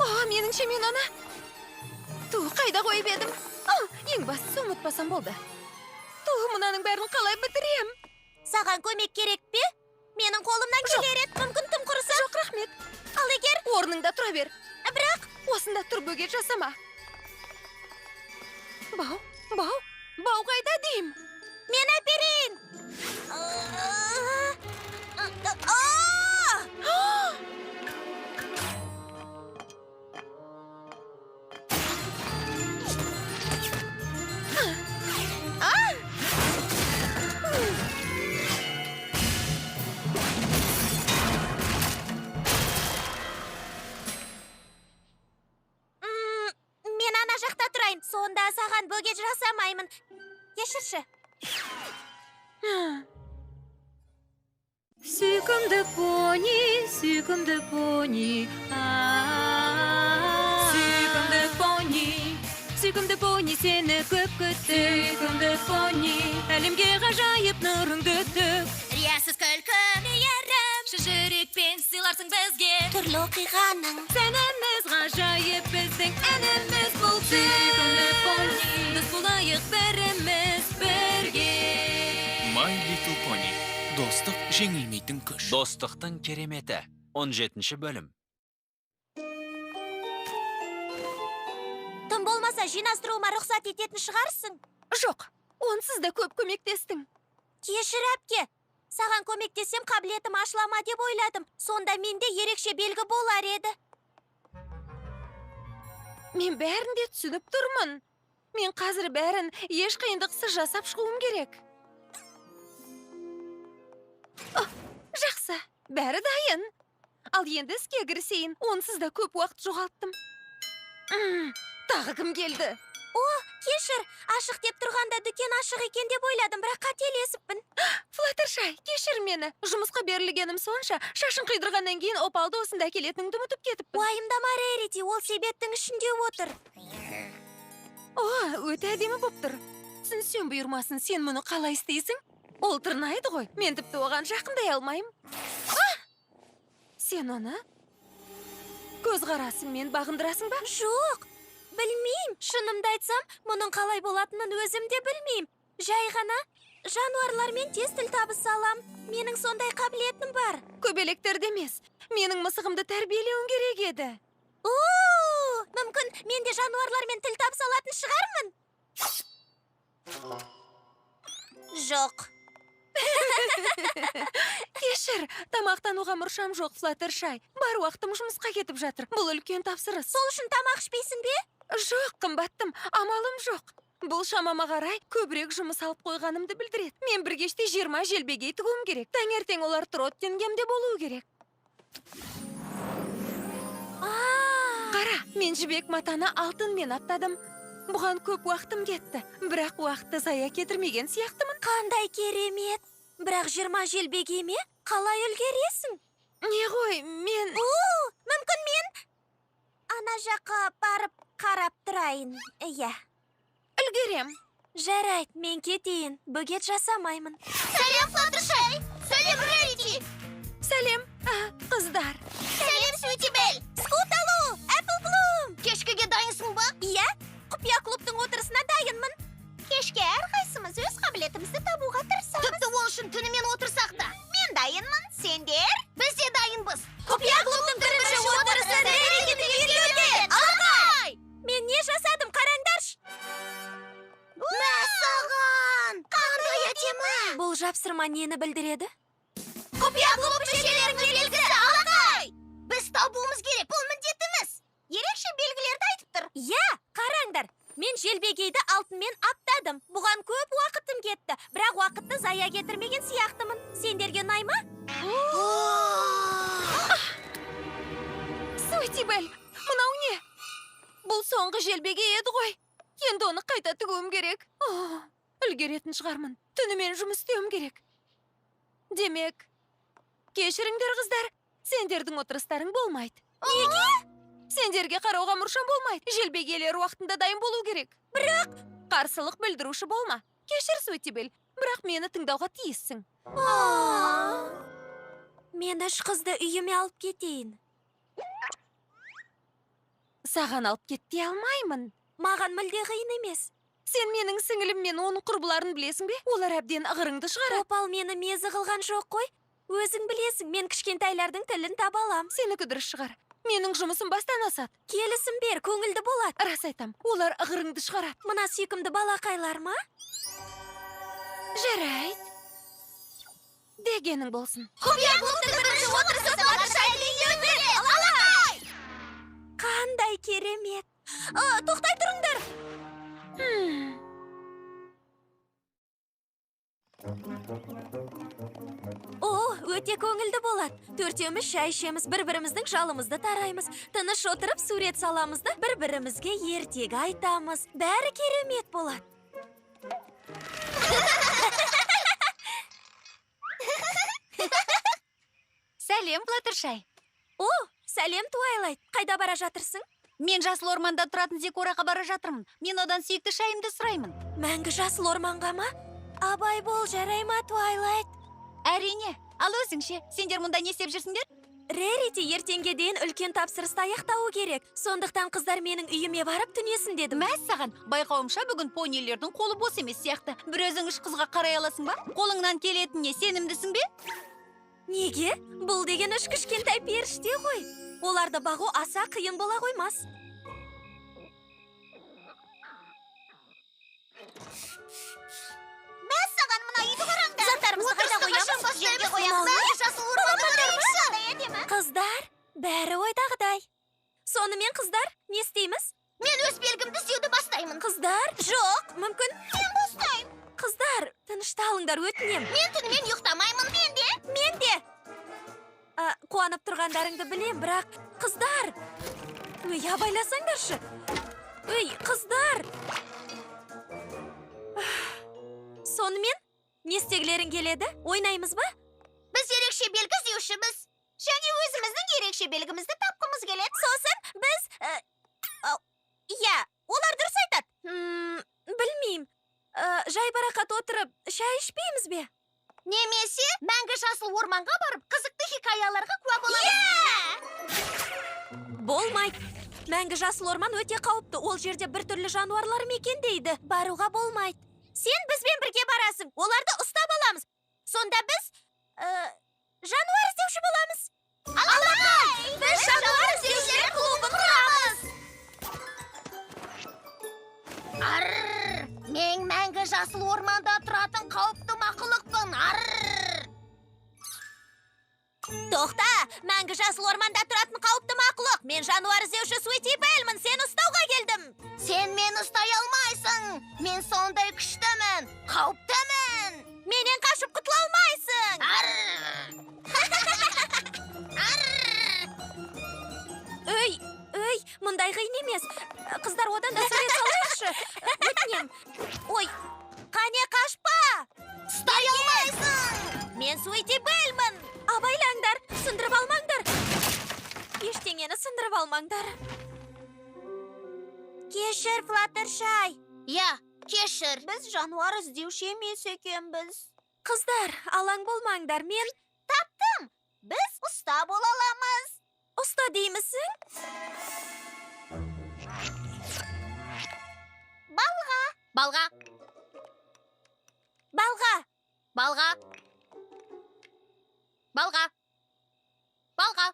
О, меніңше мен оны ту, қайда қойып едім? О, ең бастысы ұмытпасам болды. Ту, мынаның бәрін қалай бітірем? Саған көмек керек пе? Менің қолымнан келер еді, мүмкін тым құрыса. Жоқ, рахмет. Ал егер Орныңда тұра бер. Бірақ Осында тұр, бөгет жасама. Бау, бау, бау қайда деймін? Мен әперейін. Мен ана жақта тұрайын. Сонда саған бөгет жасамаймын. Кешірші. Сүйкімді пони, сүйкімді пони, сүйкімді пони, сүйкімді пони, сені көп күттік. Сүйкімді пони, әлемге ғажайып нұрыңды төк. Риясыз күлкі, мейірім, Шын жүрекпен сыйларсың бізге. Түрлі оқиғаның Сәніміз ғажайып, біздің әніміз бұл. Сүйкімді пони, дос болайық бәріміз бірге. My Little Pony. Достық жеңілмейтін күш. Достықтың кереметі. 17 бөлім. Тым болмаса жинастыруыма рұқсат ететін шығарсың. Жоқ, онсыз да көп көмектестің. Кешір, әпке. Саған көмектесем, қабілетім ашыла ма деп ойладым. Сонда менде ерекше белгі болар еді. Мен бәрін де түсініп тұрмын. Мен қазір бәрін еш қиындықсыз жасап шығуым керек. О, жақсы, бәрі дайын. Ал енді іске кірісейін. Онсыз да көп уақыт жоғалттым. Тағы кім келді? Кешір, ашық деп тұрғанда дүкен ашық екен деп ойладым, бірақ қателесіппін. Флаттершай, кешір мені. Жұмысқа берілгенім сонша, шашын қидырғаннан кейін Опалды осында әкелетініңді ұмытып кетіппін. Уайымдама, Рерити, ол себеттің ішінде отыр. О, өте әдемі боп тұр. Түсінсем бұйырмасын, сен мұны қалай істейсің? Ол тырнайды ғой, мен тіпті оған жақындай алмаймын. А! Сен оны көзқарасыңмен бағындырасың ба? Жоқ, білмеймін. Шынымды айтсам, мұның қалай болатынын өзім де білмеймін. Жай ғана жануарлармен тез тіл табыса алам. Менің сондай қабілетім бар. Көбелектерді емес, менің мысығымды тәрбиелеуің керек еді. О, мүмкін мен де жануарлармен тіл табыса алатын шығармын. Жоқ. Кешір, тамақтануға мұршам жоқ, Флаттершай. Бар уақытым жұмысқа кетіп жатыр. Бұл үлкен тапсырыс. Сол үшін тамақ ішпейсің бе? Жоқ, қымбаттым, амалым жоқ. Бұл шамама қарай көбірек жұмыс алып қойғанымды білдіреді. Мен бір кеште 20 желбегей тігуім керек. Таңертең олар Троттингемде болуы керек. Қара, мен жібек матаны алтынмен аптадым. Бұған көп уақытым кетті. Бірақ уақытты зая кетірмеген сияқтымын. Қандай керемет! Бірақ 20 желбегей ме? Қалай үлгересің? Не ғой, мен. У, мүмкін мен ана жаққа барып қарап тұрайын. Иә. Үлгерем. Жарайды, мен кетейін. Бөгет жасамаймын. Сәлем, Флаттершай! Сәлем, Рерити! Сәлем, қыздар. Сәлем, Свити Белл! Скуталу! Эпплблум! Кешкіге дайынсың ба? Иә, құпия клубтың отырысына дайынмын. Кешке әрқайсымыз өз қабілетімізді табуға тырысамыз. Тіпті ол үшін түнімен отырсақ та. Мен дайынмын, сендер? Біз де дайынбыз. Құпия клубтың бірінші отырысы Рерити түгелдеуде. Алақай! Мен не жасадым, қараңдаршы. Мәссаған! Қандай әдемі! Бұл жапсырма нені білдіреді? Құпия клуб мүшелерінің белгісі алақай! Біз табуымыз керек, бұл міндетіміз. Ерекше белгілерді айтып тұр. Иә, қараңдар. Мен желбегейді алтынмен аптадым. Бұған көп уақытым кетті. Бірақ уақытты зая кетірмеген сияқтымын. Сендерге ұнай ма? Свити Белл, мынау не? Бұл соңғы желбегей еді ғой. Енді оны қайта тігуім керек. О, үлгеретін шығармын. Түнімен жұмыс істеуім керек. Демек, кешіріңдер, қыздар, сендердің отырыстарың болмайды. Неге? Сендерге қарауға мұршам болмайды. Желбегейлер уақытында дайын болу керек. Бірақ қарсылық білдіруші болма. Кешір, Свити Белл, бірақ мені тыңдауға тиіссің. Мен үш қызды үйіме алып кетейін. Саған алып кет дей алмаймын. Маған мүлде қиын емес. Сен менің сіңілім мен оның құрбыларын білесің бе? Олар әбден ығырыңды шығарады. Опал мені мезі қылған жоқ қой. Өзің білесің, мен кішкентайлардың тілін таба алам. Сенікі дұрыс шығар. Менің жұмысым бастан асады. Келісім бер, көңілді болады. Рас айтам, олар ығырыңды шығарады. Мына сүйкімді балақайлар ма? Жарайды. Дегенің болсын. Құпия клубтың бірінші отырысы Флаттершайдың үйінде өтеді. Алақай! Қандай керемет! Тоқтай тұрыңдар! О, өте көңілді болады. Төртеуміз шай ішеміз, бір-біріміздің жалымызды тараймыз. Тыныш отырып сурет саламыз да бір-бірімізге ертегі айтамыз. Бәрі керемет болады. Сәлем, Флаттершай. О, сәлем, Твайлайт. Қайда бара жатырсың? Мен жасыл орманда тұратын Зекораға бара жатырмын. Мен одан сүйікті шайымды сұраймын. Мәңгі жасыл орманға ма? Абай бол, жарай ма, Твайлайт? Әрине. Ал өзің ше, сендер мұнда не істеп жүрсіңдер? Рерити ертеңге дейін үлкен тапсырысты аяқтауы керек. Сондықтан қыздар менің үйіме барып түнесін дедім. Мәссаған, байқауымша бүгін понилердің қолы бос емес сияқты. Бір өзің үш қызға қарай аласың ба? Қолыңнан келетініне сенімдісің бе? Неге? Бұл деген үш кішкентай періште ғой. Оларды бағу аса қиын бола қоймас. Мәссаған, мына үйді қараңдар. Заттарымызды қайда қоямыз? Жерге қоямыз. Жасыл орманды. Қыздар, бәрі ойдағыдай. Сонымен қыздар, не істейміз? Мен өз белгімді іздеуді бастаймын. Қыздар, жоқ, мүмкін. Мен бастаймын. Қыздар, тынышталыңдар, өтінем. Мен түнімен ұйықтамаймын. Мен де. Мен де. Қуанып тұрғандарыңды білем, бірақ қыздар. Өй, абайласаңдаршы. Өй, қыздар. Сонымен, не істегілерің келеді? Ойнаймыз ба? Біз ерекше белгі іздеушіміз. Және өзіміздің ерекше белгімізді тапқымыз келеді. Сосын біз... Иә, олар дұрыс айтады. Білмеймін. Жайбарақат отырып, шай ішпейміз бе? Немесе мәңгі жасыл орманға барып, қызықты хикаяларға куә боламыз. Болмайды. Мәңгі жасыл орман өте қауіпті. Ол жерде бір түрлі жануарлар мекендейді. Баруға болмайды. Сен бізбен бірге барасың. Оларды ұстап аламыз. Сонда біз жануар іздеуші боламыз. Алақай! Біз жануар іздеушілер клубын құрамыз. Арр! Мен мәңгі жасыл орманда тұратын қауіпті мақұлықпын. Арр! Тоқта! Мәңгі жасыл орманда тұратын қауіпті мақұлық. Мен жануар іздеуші Суити Беллмін. Сені ұстауға келдім. Сен мені ұстай алмайсың. Мен сондай күштімін, қауіптімін. Менен қашып құтыла алмайсың. Арр! Арр! Өй, өй, мұндай қиын емес. Қыздар, одан да сурет салайықшы. Өтінем. Ой, қане қашпа! Ұстай алмайсың! Мен Суити Беллмін. Абайлаңдар, сындырып алмаңдар. Ештеңені сындырып алмаңдар. Кешір, Флаттершай. Иә, кешір. Біз жануар іздеуші емес екенбіз. Қыздар, алаң болмаңдар, мен таптым. Біз ұста бола аламыз. Ұста деймісің? Балға. Балға. Балға. Балға. Балға. Балға.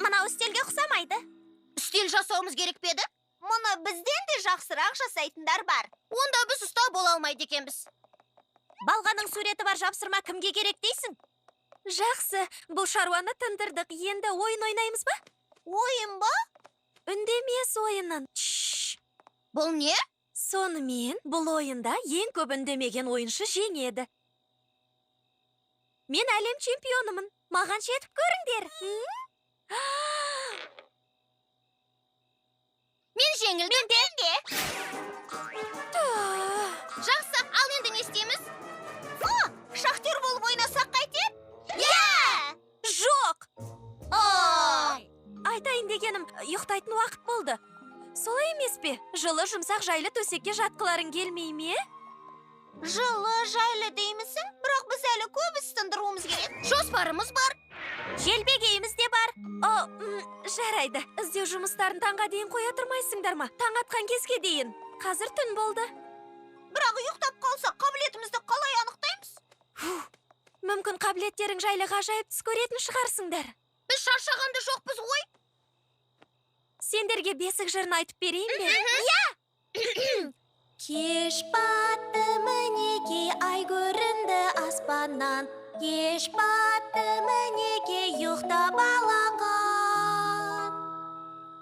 Мынау үстелге ұқсамайды. Үстел жасауымыз керек пе еді? Мұны бізден де жақсырақ жасайтындар бар. Онда біз ұста бола алмайды екенбіз. Балғаның суреті бар жапсырма кімге керек дейсің? Жақсы, бұл шаруаны тындырдық. Енді ойын ойнаймыз ба? Ойын ба? Үндемес ойынын. Шш. Бұл не? Сонымен, бұл ойында ең көп үндемеген ойыншы жеңеді. Мен әлем чемпионымын. Маған жетіп көріңдер. Мен жеңілдім. Мен де. Жақсы, ал енді не істейміз? О, шахтер болып ойнасақ қайтеді? Иә! Жоқ! Ой! Айтайын дегенім, ұйықтайтын уақыт болды. Солай емес пе? Жылы жұмсақ жайлы төсекке жатқыларың келмей ме? Жылы, жайлы деймісің, бірақ біз әлі көп іс тындыруымыз керек. Жоспарымыз бар. Желбегейіміз де бар. О, жарайды. Іздеу жұмыстарын таңға дейін қоя тұрмайсыңдар ма? Таң атқан кезге дейін. Қазір түн болды. Бірақ ұйықтап қалсақ, қабілетімізді қалай анықтаймыз? Мүмкін қабілеттерің жайлы ғажайып түс көретін шығарсыңдар. Біз шаршағанды жоқпыз ғой. Сендерге бесік жырын айтып берейін бе? Иә! Кеш батты мінекей, ай көрінді аспаннан. Кеш батты мінекей, ұйықта балақан.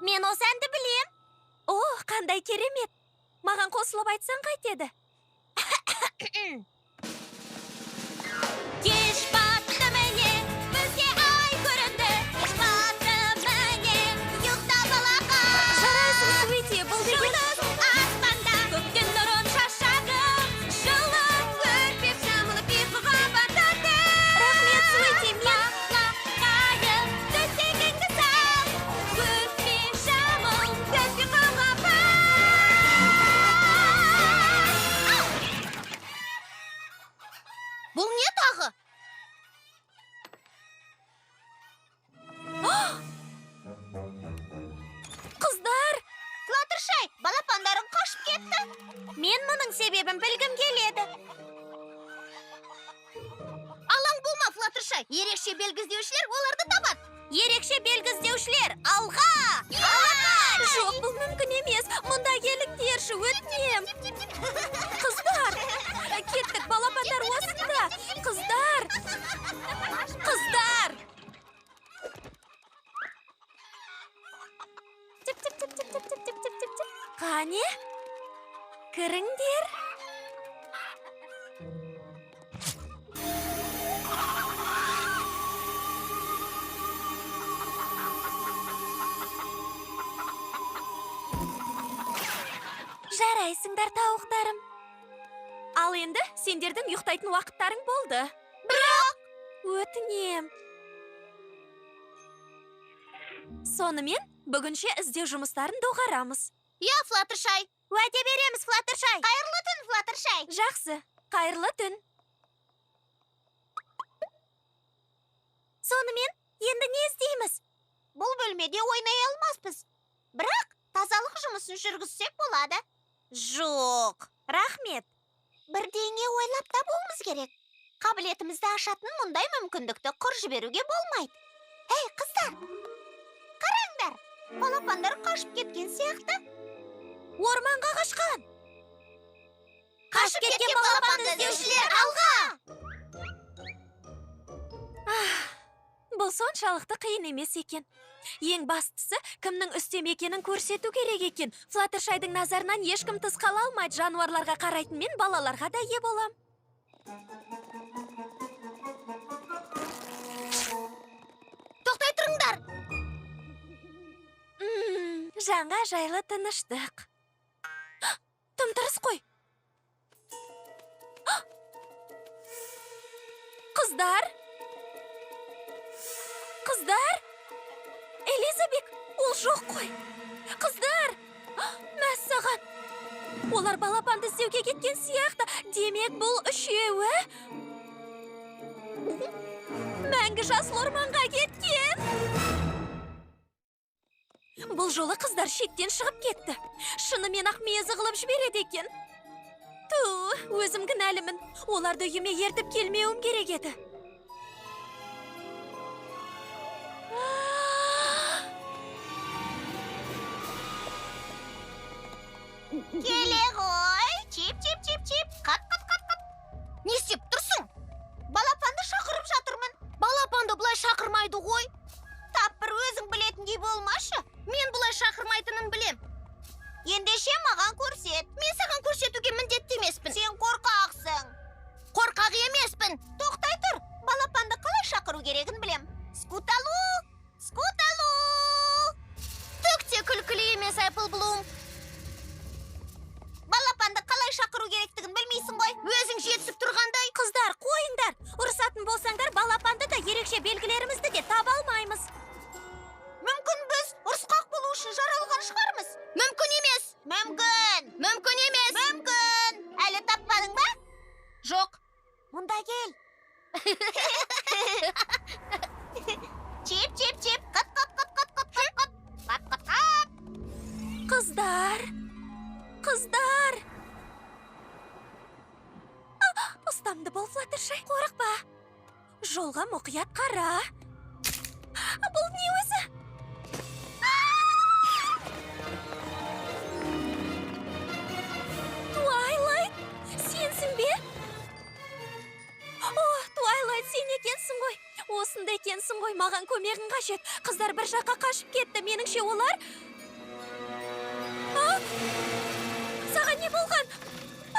Мен осы әнді білем. О, қандай керемет! Маған қосылып айтсаң қайтеді? Кеш батты міне, Бізге ай көрінді. Кеш батты міне, ұйықта балақан. Жарайсың, Суити, бұл деген Жұлдыз аспанда, көктен нұрын шашады. Жылы көрпе жамылып ұйқыға батады. Рахмет, Суити, мен Балақайым, төсегіңді сал. Көрпе жамыл, түс ұйқыға бат. Бұл не тағы? Қыздар! Флаттершай, балапандарың қашып кетті. Мен мұның себебін білгім келеді. Алаң болма, Флаттершай. Ерекше белгі іздеушілер оларды табады. Ерекше белгі іздеушілер, алға! Алақан! Жоқ, бұл мүмкін емес. Мұнда келіңдерші, өтінем. Қыздар! Кеттік, балапандар осында. Қыздар! Қыздар! Тип, тип, тип, тип, тип, тип, тип, тип, тип, тип. Қане? Кіріңдер. Жарайсыңдар, тауықтарым. Ал енді сендердің ұйықтайтын уақыттарың болды. Бірақ! Өтінем. Сонымен бүгінше іздеу жұмыстарын доғарамыз. Иә, Флаттершай. Уәде береміз, Флаттершай. Қайырлы түн, Флаттершай. Жақсы, қайырлы түн. Сонымен, енді не істейміз? Бұл бөлмеде ойнай алмаспыз. Бірақ тазалық жұмысын жүргізсек болады. Жоқ. Рахмет. Бірдеңе ойлап табуымыз керек. Қабілетімізді ашатын мұндай мүмкіндікті құр жіберуге болмайды. Ей, қыздар! Қараңдар! Балапандар қашып кеткен сияқты. Орманға қашқан. Қашып кеткен балапанды іздеушілер алға! Бұл соншалықты қиын емес екен. Ең бастысы, кімнің үстем екенін көрсету керек екен. Флаттершайдың назарынан ешкім тыс қала алмайды. Жануарларға қарайтын мен балаларға да ие болам. Тоқтай тұрыңдар! Жанға жайлы тыныштық. Тым тырыс қой. Қыздар! Қыздар! Элизабет, ол жоқ қой. Қыздар! Мәссаған! Олар балапанды іздеуге кеткен сияқты. Демек, бұл үшеуі мәңгі жасыл орманға кеткен. Бұл жолы қыздар шектен шығып кетті. Шынымен ақ мезі қылып жібереді екен. Ту, өзім кінәлімін. Оларды үйіме ертіп келмеуім керек еді. Келе ғой. Чип, чип, чип, чип. Қат, қат, қат, қат. Не істеп тұрсың? Балапанды шақырып жатырмын. Балапанды бұлай шақырмайды ғой. Тап бір өзің білетіндей болмашы. Мен бұлай шақырмайтынын білем. Ендеше маған көрсет. Мен саған көрсетуге міндетті емеспін. Сен қорқақсың. Қорқақ емеспін. Тоқтай тұр. Жоқ. Мұнда кел. Чип, чип, чип. Қыт, қыт, қыт, қыт, қыт, қыт, қыт. Қап, қап, қап. Қыздар! Қыздар! Ұстамды бол, Флаттершай, қорықпа. Жолға мұқият қара. Бұл не өзі? Твайлайт, сенсің бе? О, Твайлайт, сен екенсің ғой. Осында екенсің ғой, маған көмегің қажет. Қыздар бір жаққа қашып кетті, меніңше олар... А? Саған не болған? А!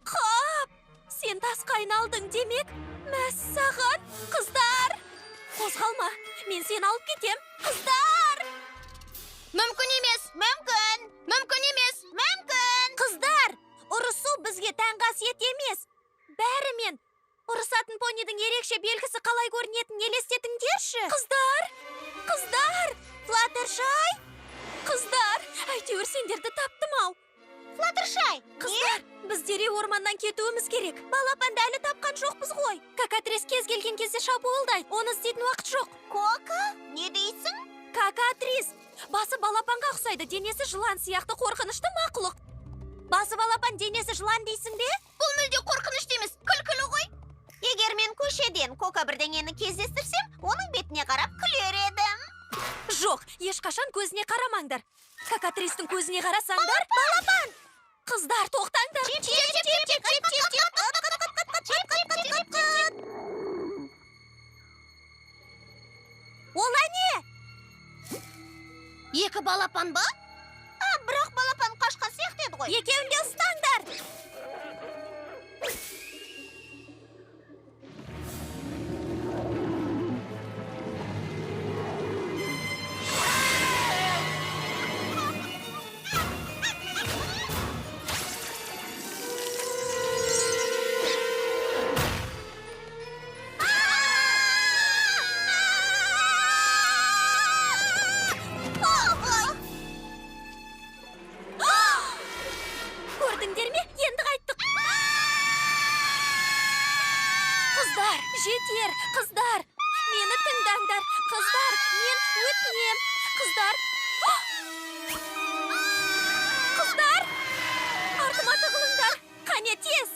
Қап! Сен тасқа айналдың, демек, мәссаған! Қыздар! Қозғалма, мен сені алып кетем. Қыздар! Мүмкін емес. Мүмкін. Мүмкін емес. Мүмкін. Қыздар! Ұрысу бізге тән қасиет емес. Бәрімен ұрысатын понидің ерекше белгісі қалай көрінетінін елестетіңдерші. Қыздар! Қыздар! Флаттершай! Қыздар! Әйтеуір сендерді таптым ау. Флаттершай. Қыздар, біз дереу орманнан кетуіміз керек. Балапанды әлі тапқан жоқпыз ғой. Кокатрис кез келген кезде шабуылдайды. Оны іздейтін уақыт жоқ. Кока? Не дейсің? Кокатрис! Басы балапанға ұқсайды, денесі жылан сияқты қорқынышты мақұлық. Басы балапан, денесі жылан дейсің бе? Бұл мүлде қорқынышты емес, күлкілі ғой. Егер мен көшеден кока бірдеңені кездестірсем, оның бетіне қарап күлер едім. Жоқ, ешқашан көзіне қарамаңдар. Кокатристің көзіне қарасаңдар, балапан! Қыздар, тоқтаңдар! Чип, чип, чип, чип, чип, чип, чип, чип, қыт, қыт, қыт, қыт, қыт, чип, қыт, қыт, қыт, қыт. Ол әне! Екі балапан ба? А, бірақ балапан қашқан сияқты еді ғой. Екеуін де ұстаңдар! Ой! Көрдіңдер ме? Енді қайттық. Қыздар, жетер, қыздар. Мені тыңдаңдар. Қыздар, мен өтінем. Қыздар. Қыздар! Артыма тығылыңдар. Қане тез.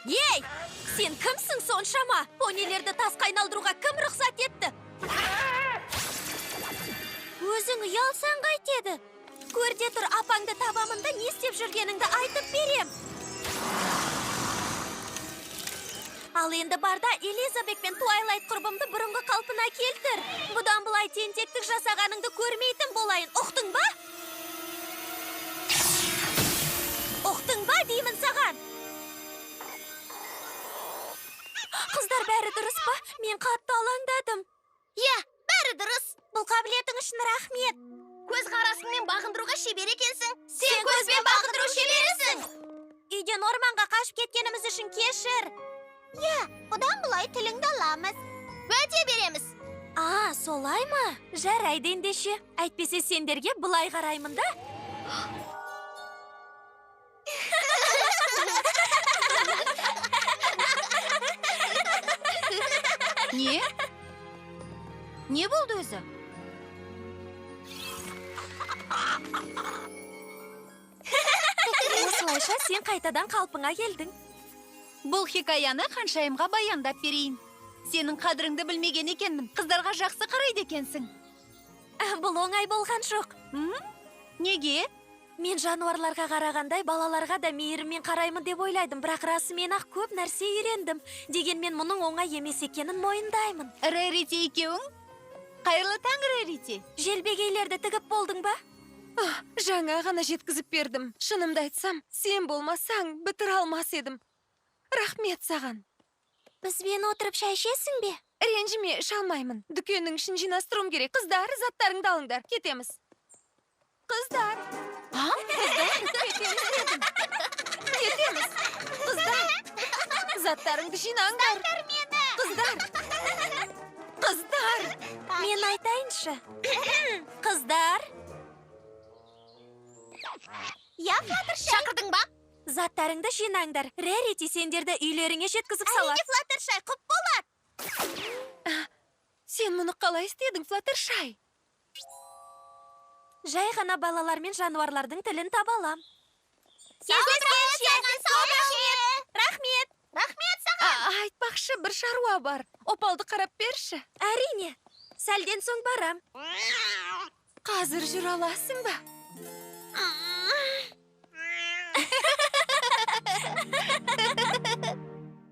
Ей, сен кімсің соншама? Понилерді тасқа айналдыруға кім рұқсат етті? Өзің ұялсаң қайтеді. Көрде тұр, апаңды табамын да не істеп жүргеніңді айтып берем. Ал енді бар да Элизабет пен Твайлайт құрбымды бұрынғы қалпына келтір. Бұдан былай тентектік жасағаныңды көрмейтін болайын. Ұқтың ба? Ұқтың ба деймін саған? Қыздар, бәрі дұрыс па? Мен қатты алаңдадым. Иә, бәрі дұрыс. Бұл қабілетің үшін рахмет. Көз қарасыңмен бағындыруға шебер екенсің. Сен көзбен бағындыру шеберісің. Үйден орманға қашып кеткеніміз үшін кешір. Иә, бұдан былай тіліңді аламыз. Уәде береміз. А, солай ма? Жарайды ендеше. Әйтпесе сендерге былай қараймын да. Не? Не болды өзі? Осылайша сен қайтадан қалпыңа келдің. Бұл хикаяны ханшайымға баяндап берейін. Сенің қадіріңді білмеген екенмін. Қыздарға жақсы қарайды екенсің. Бұл оңай болған жоқ. Неге? Мен жануарларға қарағандай балаларға да мейіріммен қараймын деп ойладым, бірақ расымен-ақ көп нәрсе үйрендім. Дегенмен мұның оңай емес екенін мойындаймын. Рарити екеуің? Қайырлы таң, Рарити. Желбегейлерді тігіп болдың ба? Жаңа ғана жеткізіп бердім. Шынымды айтсам, сен болмасаң, бітіре алмас едім. Рахмет саған. Бізбен отырып шай ішесің бе? Ренжіме, іше алмаймын. Дүкеннің ішін жинастыруым керек. Қыздар, заттарыңды алыңдар. Кетеміз. Қыздар. А? Қыздар, кетеміз дедім. Кетеміз. Қыздар, заттарыңды жинаңдар. Қыздар. Қыздар! Мен айтайыншы. Қыздар. Я, Флаттершай. Шақырдың ба? Заттарыңды жинаңдар. Рерити сендерді үйлеріңе жеткізіп салады. Әрине, Флаттершай, құп болады. Сен мұны қалай істедің, Флаттершай? Жай ғана балалар мен жануарлардың тілін таба алам. Кездескенше! Рахмет! Рахмет саған! Айтпақшы, бір шаруа бар. Опалды қарап берші. Әрине, сәлден соң барам. Қазір жүре аласың ба?